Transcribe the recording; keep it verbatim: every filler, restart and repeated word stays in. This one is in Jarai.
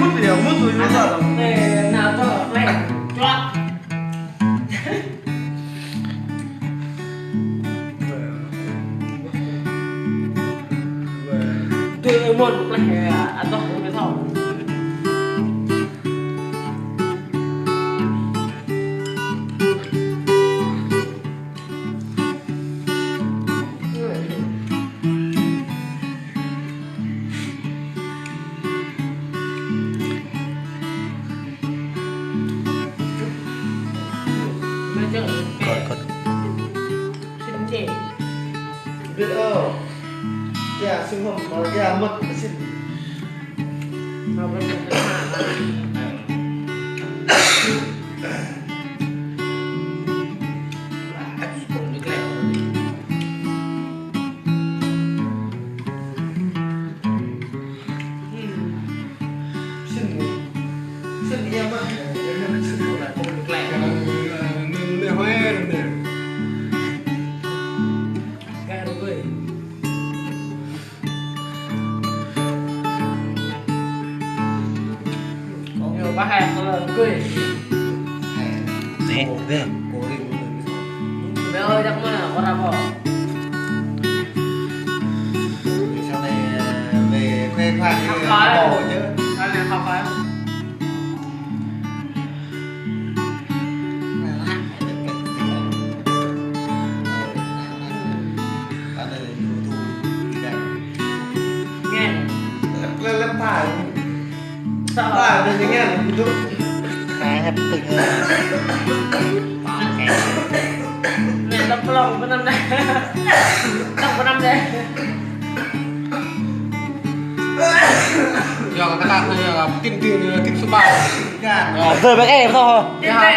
Mŭt yơh, mŭt yơh, mŭt yơh. Ê, nao tŏ plĕ. Čuăt. Tui mŭt plĕ yơh, atŏ mŭt tŏ. Kơt, kơt. Sĭn čê. Ƀiă ôh. Yă, sĭn hŏm, yă, mŭt sĭn. Nè, nè. Bé ơi, chắc mà, con nào bỏ? Sau này về khoe khoang thì học hỏi. Bỏ chứ. Con này học hỏi. Nghe. Sao? Khá hấp dẫn. Nè, tao plong bơnăm nè. Tao bơnăm nè. Yua kơ ta, yua kơ tin, tin, tin số ba. Rồi, bác em thôi. Tin ba.